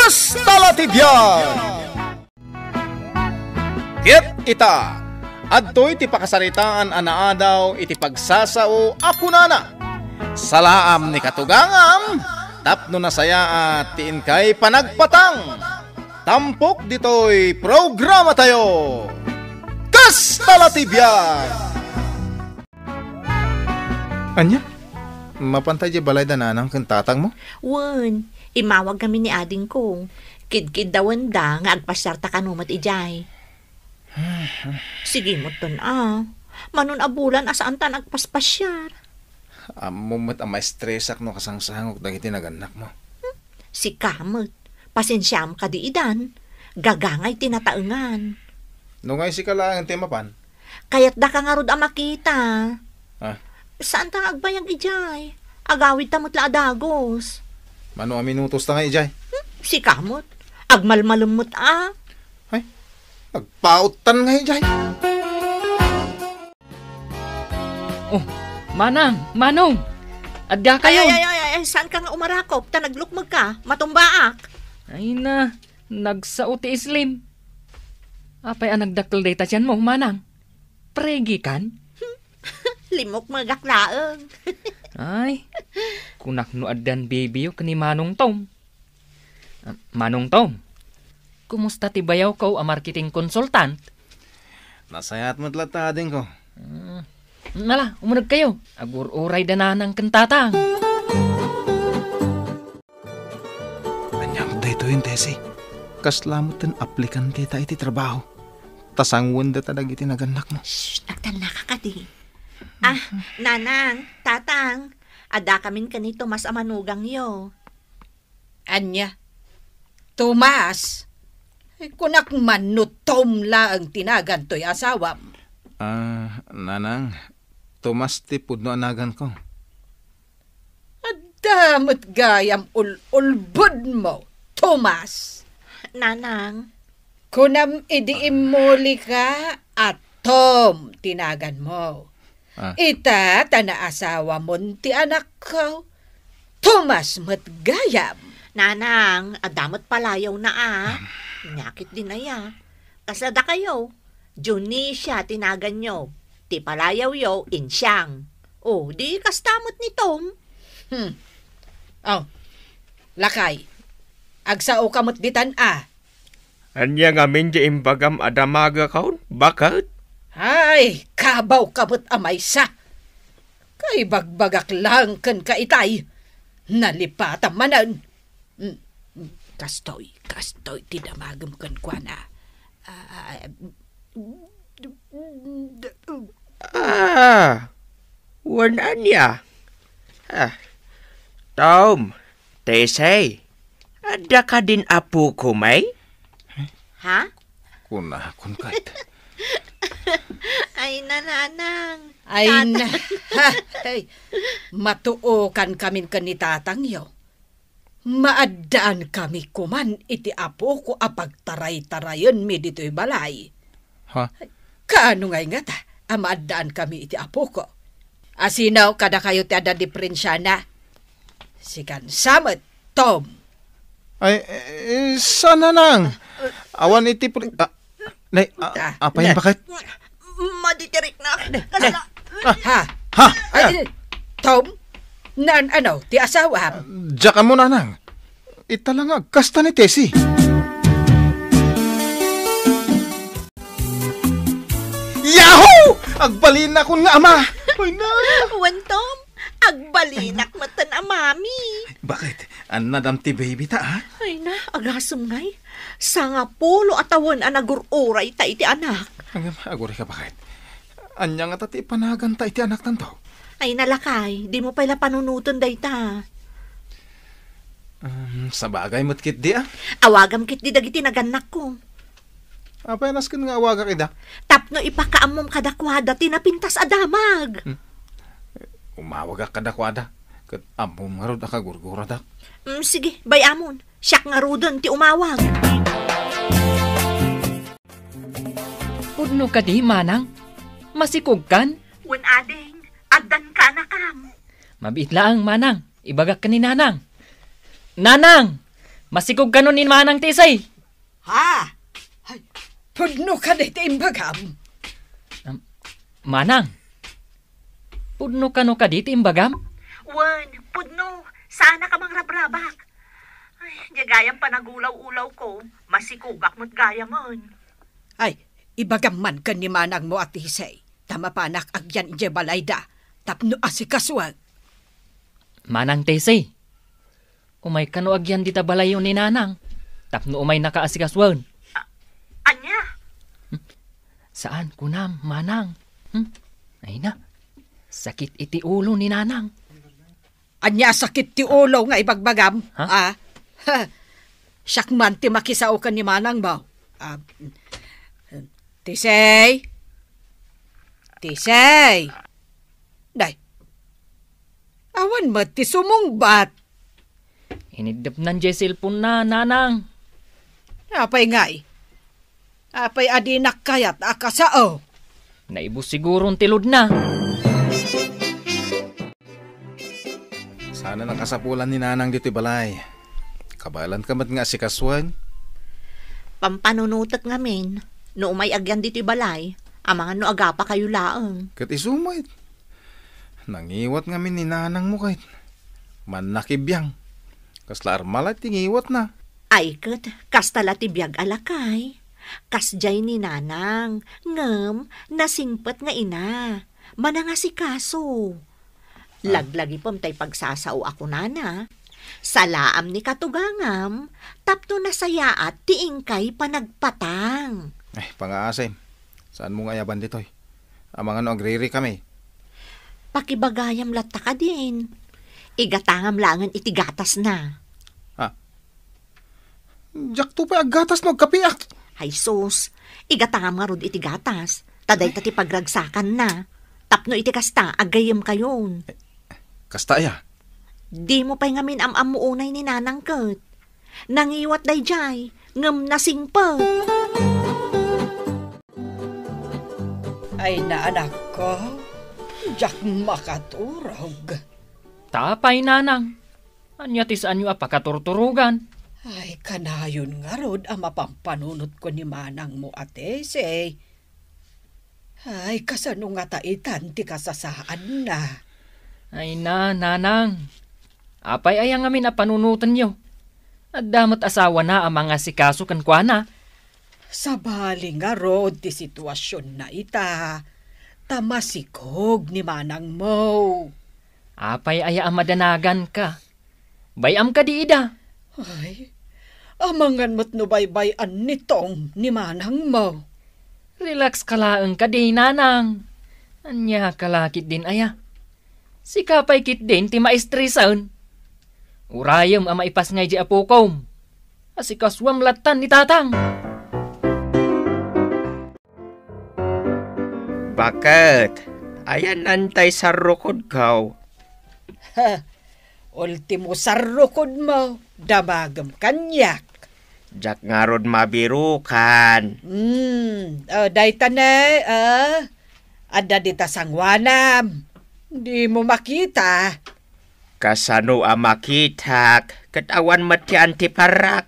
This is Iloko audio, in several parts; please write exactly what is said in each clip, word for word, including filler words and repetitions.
Kasta la ti biag! Ket ita, adtoy ti pakasaritaan a naadaw iti pagsasao a kunana, "Salaam ni katugangam, tapno nasayaat ti inkay panagpatang." Tampok ditoy programatayo, Kasta la ti biag! Ania? Mapanta idiay balay da nanang ken tatang mo? Wen, immawag kami ni adingko. Kidkiddawenda nga agpasiarta kano met idiay. Sige met ton a. Manon a bulan a saanta nga agpaspasiar. Ammom met a maestresak no kasangsangok dagiti nagannakmo. Sika met, pasensiam kadi idan. Gagangay ti nataengan. No ngay sika laeng ti mapan? Kayatdaka ngarud a makita. Ah. Saanta nga agbayag idiay. Agawidta met la a dagus. Mano a minutos ta nga idiay? Hmm, sika met. Agmalmalem met a. Ay, nagpauttan nga idiay. Oh, Manang, Manong! Adda kayon! Ay, ay, ay, ay, ay, saanka nga umarakop, ta naglukmegka, matumbaak. Ay na, nagsao ti islim. Apay a nagdakkel dayta tianmo, Manang? Pregikan? Limukmegak laeng. Ay, kunak no addan baby-yo ken ni Manong Tom. Ah, Manong Tom, kumusta ti bayawko a marketing consultant? Nasayaat met latta, adingko. Mm. Nala, umunegkayo. Agur-urayda nanang ken tatang. Ania met daytoyen, Tessie? Kasla met ti aplikante ta iti trabaho. Ta sanguendata dagiti nagannakmo. Shh! Agtannaka kadi. Ah, nanang, tatang, addakamin ken ni Tomas a manugangyo. Ania? Tomas? Ay, kunak man no Tom laeng ti nagan toy asawam. Ah, nanang, Tomas ti pudno a naganko. Adda met gayam ul-ulbodmo, Tomas. Nanang. Kunam idi immulika a Tom ti naganmo. Ah. Ita ta naasawamon ti anakko, Tomas met gayam. Nanang, adda met palayawna a. Ania ketdin aya? Kasla dakayo, Dionisia ti naganyo. Ti palayawyo, Insiang. O, di kasta met ni Tom. Hmm. O, lakay, agsaoka met ditan a. Ania ngamin ti imbagam a damagakon, baket? Ay, kabawka met a maysa. Kaibagbagak laeng kenka itay. Nalipatam manen. Mm, mm, kastoy, kastoy ti damagem kenkuana. Ah, Ah, wen ania? Ah, Tom, Tessie, adda kadin apok, may? Ha? Kunakon ket. Ay, nanang. Ay, Tata- na. Ha, ay. Matuokan kamin ken ni tatangyo. Maaddaanmi koman iti apoko a pagtaraytarayenmi ditoy balay. Ha? Kaano ngay ngata a maaddaanmi iti apoko? Asino kadakayo ti adda diperensiana? Sikan sa met, Tom. Ay, eh, saan, nanang? Awan iti pri-, ah, Nay, a-, Ah, apay, na- baket? Maditiriknak. Kasla- Ha? Ha? Ay, Tom? Naan-ano ti asawam? Diak ammo, nanang. Ita la nga agkasta ni Tessie. Yahoo! Agbalinakon nga ama! Ay, na! Wen, Tom, agbalinak met a mami. Baket? Annadam ti baby ta, a? Ay na, agasem ngay. Sangapulo a tawen a nagur-urayta iti anak. Ngem, agurayka, baket? Ania ngata ti ipanaganta iti anaktanto? Ay na, lakay, dimo pay la panunoten dayta. Um, sabagay met ketdi, a? Awagam ketdi dagiti nagannakko. Apay a nasken nga awagak ida? Tapno ipakaammom kadakuada ti napintas a damag. Hmm. Umawagak kadakuada, ket ammom ngarud a kagurguradak. Mm, sige, bay-amon. Siak ngaruden ti umawag. Pudno kadi, manang? Masikogkan? Wen, ading, addan kaanakam. Mabiit laeng, manang. Ibagak ken ni nanang. Nanang! Masikog kano ni Manang Tessie? Ha? Ay, pudno kadi ti imbagam? Am, Manang, pudno kano kadi ti imbagam? Wen, pudno. Saanak a mangrabrabak. Ay, diay gayam panagulaw-ulawko. Masikogak met gayamen. Ay, ibagam man ken ni manangmo a Tessie, ta mapanak agyan idiay balayda tapno asikasuak. Manang Tessie, umay kano agyan dita balayyo ni Nanang tapno umaynaka asikasuen. A-, ania? Hmm? Saan kunam, Manang? Hmm? Ay na, sakit iti ulo ni Nanang. Ania sakit ti ulo nga ibagbagam? Ha? Ah, ha. Siak man ti makisao ken ni manangmo. Ah, Tessie? Tessie? Day. Awan met ti sumungbat. Iniddepnan diay cellphone na, Nanang. Apay ngay? Apay a dinak kayat a kasao? Naibus siguron ti load na. Saan a nakasapulan ni Nanang ditoy balay. Kabaelanka met nga asikasuen. Pampanunotek ngamin, no umay agyan ditoy balay, amangan no agapakayo laeng. Ket isu met. Nangiwat ngamin ni nanangmo ket mannakibiang. Kasla armala ti ngiwatna. Ay ket, kasta la ti biag a lakay. Kasdiay ni nanang, ngem nasingpet nga ina. Manangasikaso. Ah. Laglagipem tay pagsasao a kunana. Salaam ni katugangam, tapno nasayaat ti inkay panagpatang. Ay, pangaasim. Saanmo nga ayaban ditoy? Amangan no agririkami. Pakibagayam latta kadin. Igatangam laengen iti gatasna. Ah. Diakto pay aggatas no agkapiak. Ay sus, igatangam ngarud iti gatas. Ta dayta ti pagragsakanna. Tapno iti kasta, aggayemkayon. Kasta aya? Dimo pay ngamin am-ammo unay ni nanang ket. Nangiwat daydiay, ngem nasingpet. Ay, naanakko, diak makaturog. Ta apay, nanang? Ania ti saanyo a pakaturturogan? Ay, kanayon ngarud a mapampanunotko ni manangmo a Tessie. Ay, kasano ngata itan ti kasasaadna? Ay na, nanang. Apay aya ngamin a panunotenyo? Adda met asawana a mangasikaso kenkuana. Sabali ngarud ti situasionna ita, ta masikog ni manangmo. Apay aya a madanaganka? Bay-am kadi ida? Ay, amangan met no baybay-an ni Tom ni manangmo. Relax ka laeng kadi, nanang. Ania ka la ketdin aya? Sika pay ketdin ti maestresan. Urayem a maipasngay diay apokom. Asikasuam lattan ni tatang. Baket, ayanantay sarrukodko? Ha, ultimo sarrukodmo, damagem kaniak. Diak ngarud mabirukan. Hmm, o, dayta ne, o. Adda dita sanguanam. Dimo makita. Kasano a makitak, ket awan met ti antiparak?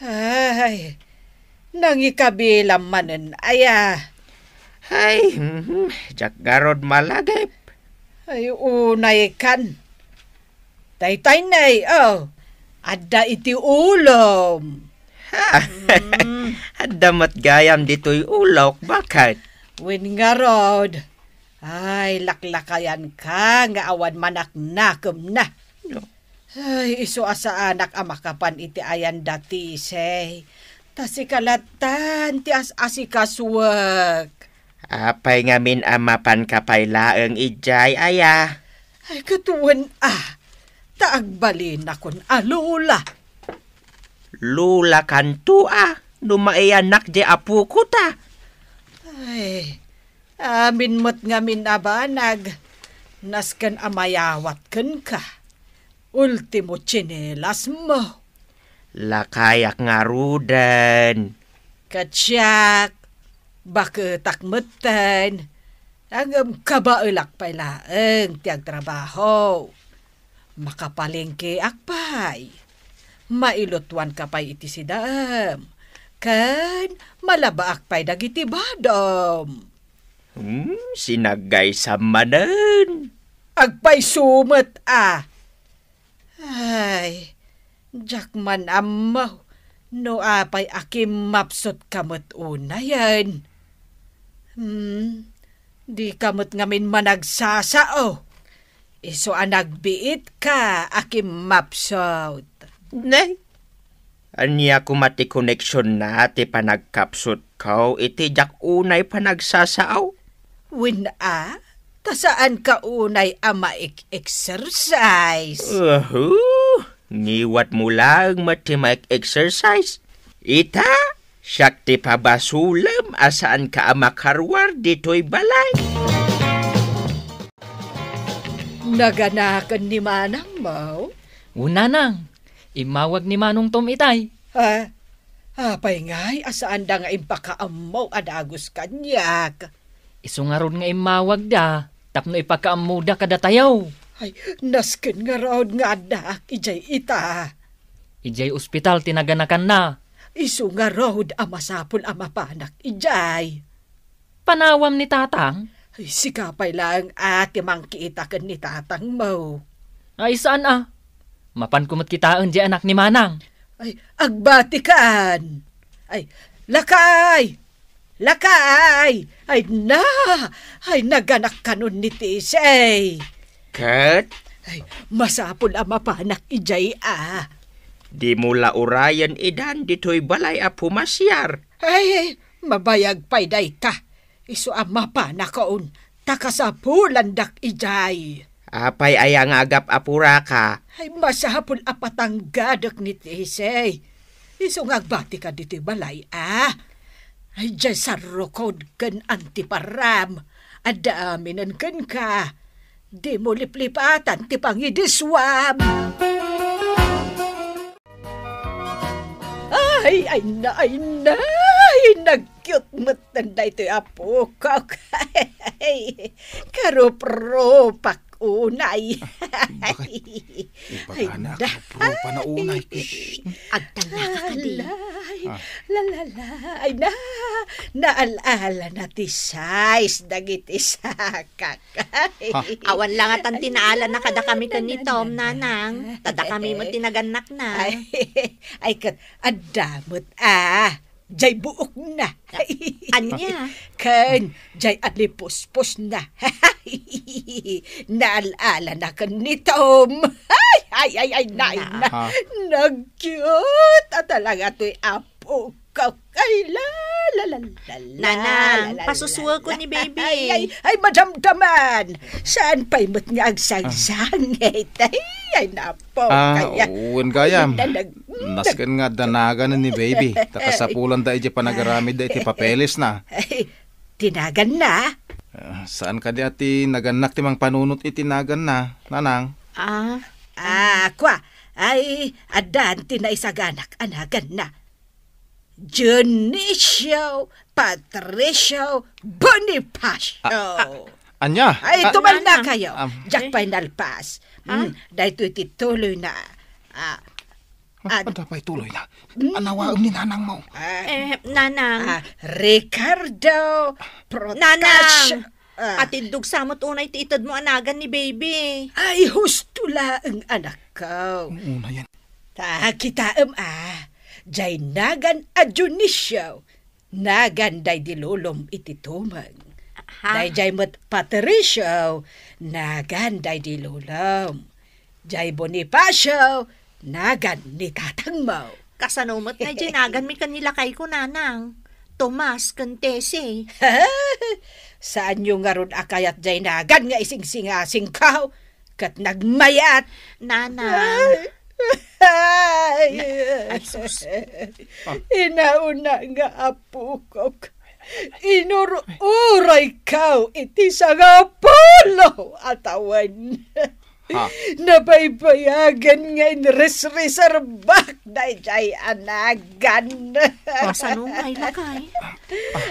Ay, nangikabilam manen aya. Ay, mhm, diak ngarud malagip. Ay, unay kan. Daytay nay, o, adda iti ulom. Ha? Mm. Adda met gayam ditoy ulok, baket? Wen ngarud. Ay, laklakayanka nga awan manaknakemna. No. Ay, isu a saanak a makapan iti ayan da Tessie. Ta sika lattan ti as-asikasuek. Apay ngamin a mapanka pay laeng idiay aya? Ay, ket wen a, ta agbalinakon a lula. Lula kanto a, no maiyanak di apoko ta. Ay, amin met ngamin a banag, nasken a mayawat kenka. Ultimo tsinelasmo. Lakayak ngaruden. Ket siak, baketak metten. Ngem kabaelak pay laeng ti agtrabaho. Makapalengkeak pay. Mailutuanka pay iti sidam, ken malabaak pay dagiti badam. Hmm, sinaggaysam manen. Agpayso met a. Ay, diak man ammo no apay a kimmapsutka met unayen. Hmm, dika met ngamin managsasao. Isu a nagbiitka a kimmapsut. Ne? Ania koma ti koneksionna ti panagkapsutko iti diak unay panagsasao? Wen a, ta saanka unay a maek-exercise. Uhu, ngiwatmo laeng met ti maek-exercise. Ita, siak ti pabasolem a saanka a makaruar ditoy balay. Naganaken ni manangmo? O, nanang, immawag ni Manong Tom itay. Ha? Apay ngay a saanda nga impakaammo a dagus kaniak? Isu ngarud nga immawagda tapno ipakaammoda kadatayo. Ay, nasken ngarud nga addaak idiay ita. Idiay ospital ti naganakanna. Isu ngarud a masapul a mapanak idiay. Panawam ni tatang? Ay, sika pay laeng a ti mangkita ken ni tatangmo. Ay, saan a? Mapanko met kitaen diay anak ni manang. Ay, agbatikan. Ay, lakay! Lakay! Ay na! Ay, naganak kanon ni Tisay. Ket? Ay, masapul a mapanak idiay a. Dimo la urayen idan ditoy balay a pumasiar. Ay, mabayag pay dayta. Isu a mapanakon, ta kasapulandak idiay. Apay aya nga agap-apuraka? Ay, masapul a patanggadek ni Tisay. Isu nga agbatika ditoy balay a. Ay, diay sarrukod ken antiparam. Adda aminen kenka. Dimo liplipatan ti pangidiswam. Ay, ay na, ay na, ay, nag-cute met daytoy a pukok. Ay, karuprupak unay. Bakit? Ay, ibagana, da. Karuprupa na unay. Shh. Agtanga ka kadi. Alay. Ah. La, la, la. Ay na, naal-ala na ti size dagiti sakak. Ha? Awan la ngatan ti naalana kadakami ken ni Tom, nanang. Ta dakami met ti nagannakna. Ay, ay, ket adda met a. Jay buokna. Ania? Ken jay alipuspusna. Naal-ala na ken ni Tom. Ay, ay, ay, ay, nay, na. Ha? Nag-cute. Ata lang atoy apo. Kak-, ay, la, la, la, la, la, Nanang, la, la, pasusuwelko la, ni baby. Ay, ay, ay, madamdaman. Saan pay met nga agsangsangit? Ay, ay, napo, Ah, kaya. Wen gayam. Ay, nalag-, Nasken nga danagan ni baby. Ta kasapulan da iti panagaramid da iti papeles na. Ay, tinagan na? Ah, saan kadi a ti nagannak ti mangpanunot iti nagan na, nanang? Ah. Ah, kwa. Ay, addan ti naisaganak a nagan na. Dionisio Patricio Bonifacio. Ah, ah, anya? Ay, Ah, tumal na Nana. Kayo. Am. Diak pay nalpas. Ha? Mm, daytoy ti tuloy na. Ah, Ah, ad- anta pay tuloy na. Mm. Anawaem ni nanang mo. Ah, Eh, Nanang. Ah, Ricardo Protasio. Nanang! Ah. Atiddog sa met unay ti ited mo a nagan ni baby. Ay, husto laeng, anak ko. Oo na yan. Ta, kitaem, ah, jay nagan a Dionisio, nagan daydi lulom iti tumeng. Ha? Dayjay met Patricio, nagan daydi lulom. Jay Bonifacio, nagan ni tatangmo. Kasano met nga jay nagan mi ken ni lakayko, nanang? Tomas ken Tessie. Saanyo ngarud a kayat jay nagan nga isingsingasingko? Ket nagmayat. Nanang. Ay. Ay. Ay, sus. Inauna nga apokok. Inur-urayko iti sangapulo a tawen. Ha? Nabaybayagen nga inresreserbak dayjay a nagan. Kasano nga ilakay?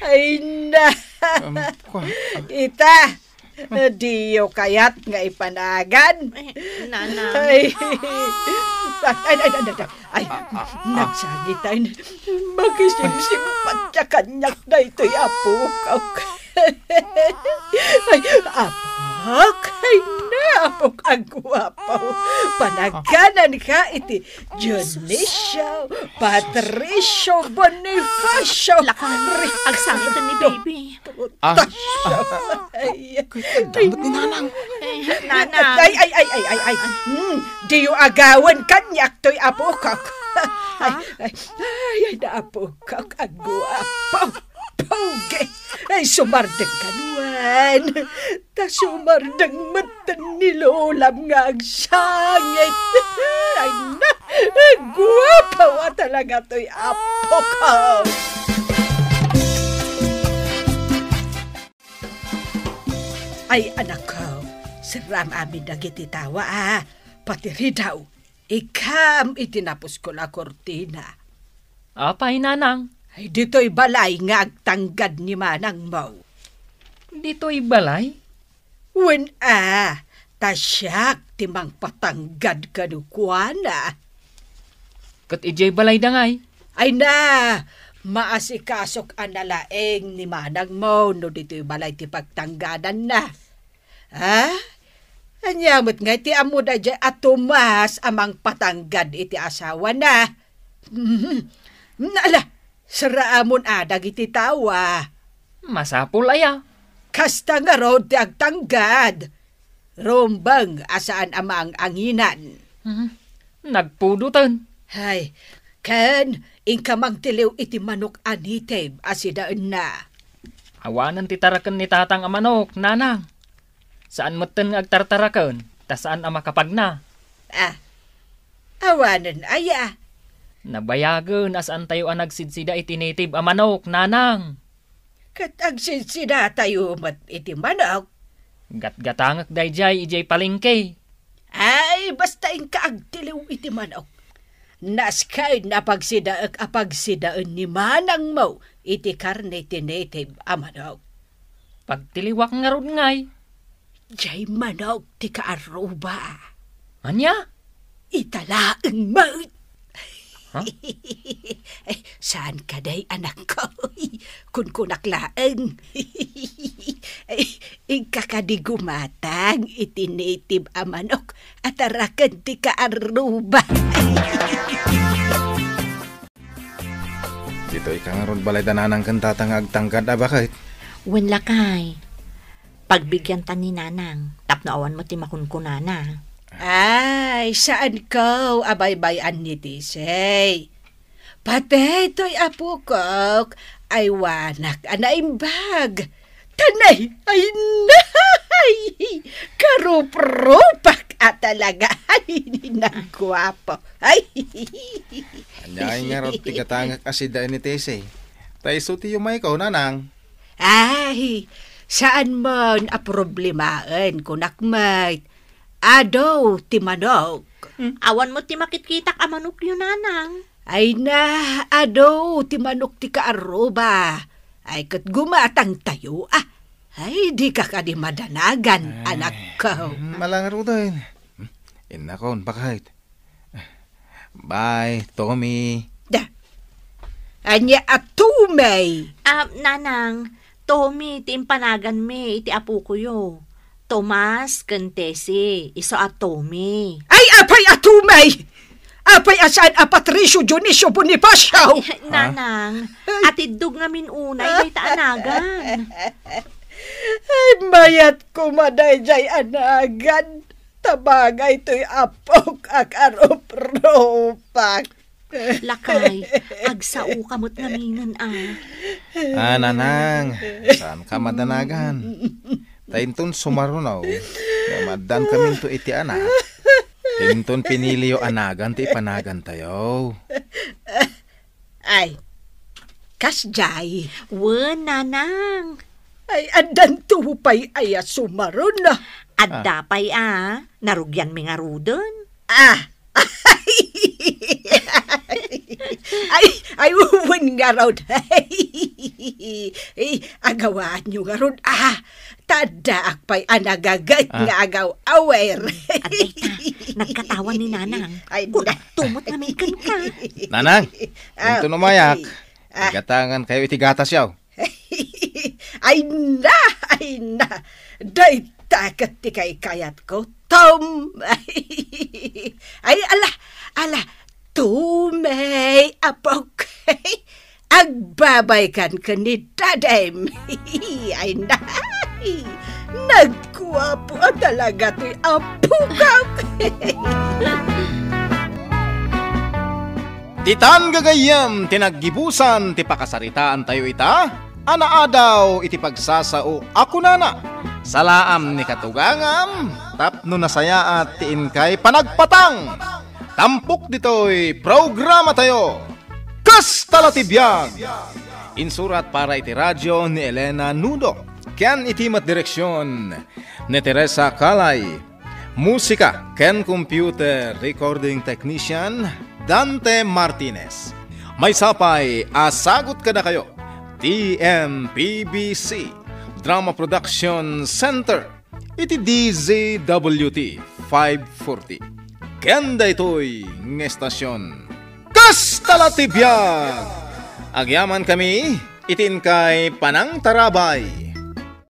Ay na. Um, kwa-, Ita, Diyo kayat nga ipanagan? Ay, Nana. Ay. Ay, ay, ay, ay, ay. Ay, nagsangit ay. Makisipsippat ka kaniak daytoy, apok. Ay, apok. Ay, na, apok, a guapo. Panaganan ka iti Dionisio, Patricio, Bonifacio. Lakay, agsangiten ni baby. Ah. Ay, ay, ay, ay, ay, ay, ay, ay. Hmm, diyo agawen kaniak toy apokak. Ay, ay, ay, ay, apokak, a guapo. Pogi. Ay, sumardeng ka nuan. Ta sumardeng met ni lolam nga agsangit. Ay, na, guapo a talaga toy apokak. Ay, anakko, serram amin dagiti tawa, a, pati ridaw, ikam iti napuskol a kurtina. Apay, nanang? Ay, ditoy balay nga agtanggad ni manangmo. Ditoy balay? Wen a, ta siak ti mangpatanggad kenkuana. Ket idiay balayda ngay? Ay na, maasikasok a nalaeng ni manangmo no ditoy balay ti pagtanggadanna. Ha? Ania met ngay ti ammoda idiay a Tomas a mangpatanggad iti asawana? Mhm. Ala, serraamon a dagiti tawa. Masapul aya? Kasta ngarud ti agtanggad. Rumbeng a saan a maang-anginan. Mhm. Nagpudoten. Hay, ken inka mangtiliw iti manok a native a sidaenna. Awanen ti taraken ni tatang a manok, nanang. Saan metten nga agtartaraken, ta saan a makapagna. Ah, awanen aya? Nabayagen a saantayo a nagsidsida iti native a manok, nanang. Ket agsidsidatayo met iti manok? Gatgatangek daydiay idiay palengke. Ay, basta inka agtiliw iti manok. Nasken a pagsidaek a pagsidaen ni manangmo iti karne ti native a manok. Pagtiliwak ngarud ngay. Jay manok ti kaarruba. Ania? Ita laeng met. Ha? Ay, saan ka, day, anakko? Kunkunak laeng. Ay, inka kadi gumatang iti native a manok a taraken ti kaarruba. Ditoy ka ngarud balay da nanang ken tatang nga agtanggad a baket? Wen, lakay. Pagbigianta ni nanang tapno awan met ti makunkunana. Ay, saanko a baybay-an ni Tisay. Patay toy apokok, aywanak a naimbag. Tanay, ay, nay! Karupropak a talaga. Ay, nagguapo. Ay. Ania ngarud ti gatangek a sidaen ni Tessie? Ta isu ti yumayko, nanang. Ay, saan man a problemaen, kunak met. Adu ti manok. Hmm. Awan met ti makitkitak a manokyo, nanang. Ay na, adu ti manok ti kaarruba. Ay, ket gumatangtayo, ah. Ay, dika kadi madanagan, ay, anakko. Hmm, ala ngaruden. Hmm, innakon, bakit? Bye, Tommy. Da. Ania a Tommy? Ah, nanang, Tommy ti impanaganmi iti apokoyo. Tomas ken Tessie, isu a Tommy. Ay, apay a Tommy? Apay a saan a Patricio Dionisio Bonifacio? Ay, nanang, atiddog ngamin unay dayta a nagan. Ay, mayat koma daydiay a nagan. Tabagay toy apok a karupropak. Lakay, agsao ka met ngaminen, ah. Ah, nanang, saan ka madanagan? Ta inton sumaruno, nga maddan kaminto iti anak. Inton piniliyo a nagan ti ipanagantayo. Ay, kasdiay. Wen, nanang. Ay, addanto pay aya sumaruno? Adda pay a, narugianmi ngaruden. Ah. Ay, ay, wen ngarud. Ay, agawaanyo ngarud, ah. Ta addaak pay a nagaget Ah. nga agaw-awer. Adda ita, nagkatawan ni Nanang. Ay, Kuna, na. Tumot namin kenka. Nanang, Ah, inton umayak, okay. Ah. Igatangan kayo iti gatas yaw. Ay na, ay na. Dayta ket ti kaykayatko, Tom. Ay, ala, ala. Tumay, apok. Agbabaykan ken ni Dadem. Ay na. Nagkuapo a talaga toy apokak. Ditan gagayyem ti naggibusan ti pakasaritaantayo ita a naadaw iti pagsasao a kunana, "Salaam ni katugangam tapno nasayaat ti inkay panagpatang." Tampok ditoy programatayo, Kasta la ti biag! Insurat para iti radio ni Elena Nudo, ken iti met direksion ni Teresa Calay. Musika ken computer recording technician, Dante Martinez. Maysa pay a sagut kadakayo, T M P B C Drama Production Center, iti D Z W T five forty. Ken daytoy nga estasion, Kasta la ti biag! Agyaman kami iti inkay panangtarabay.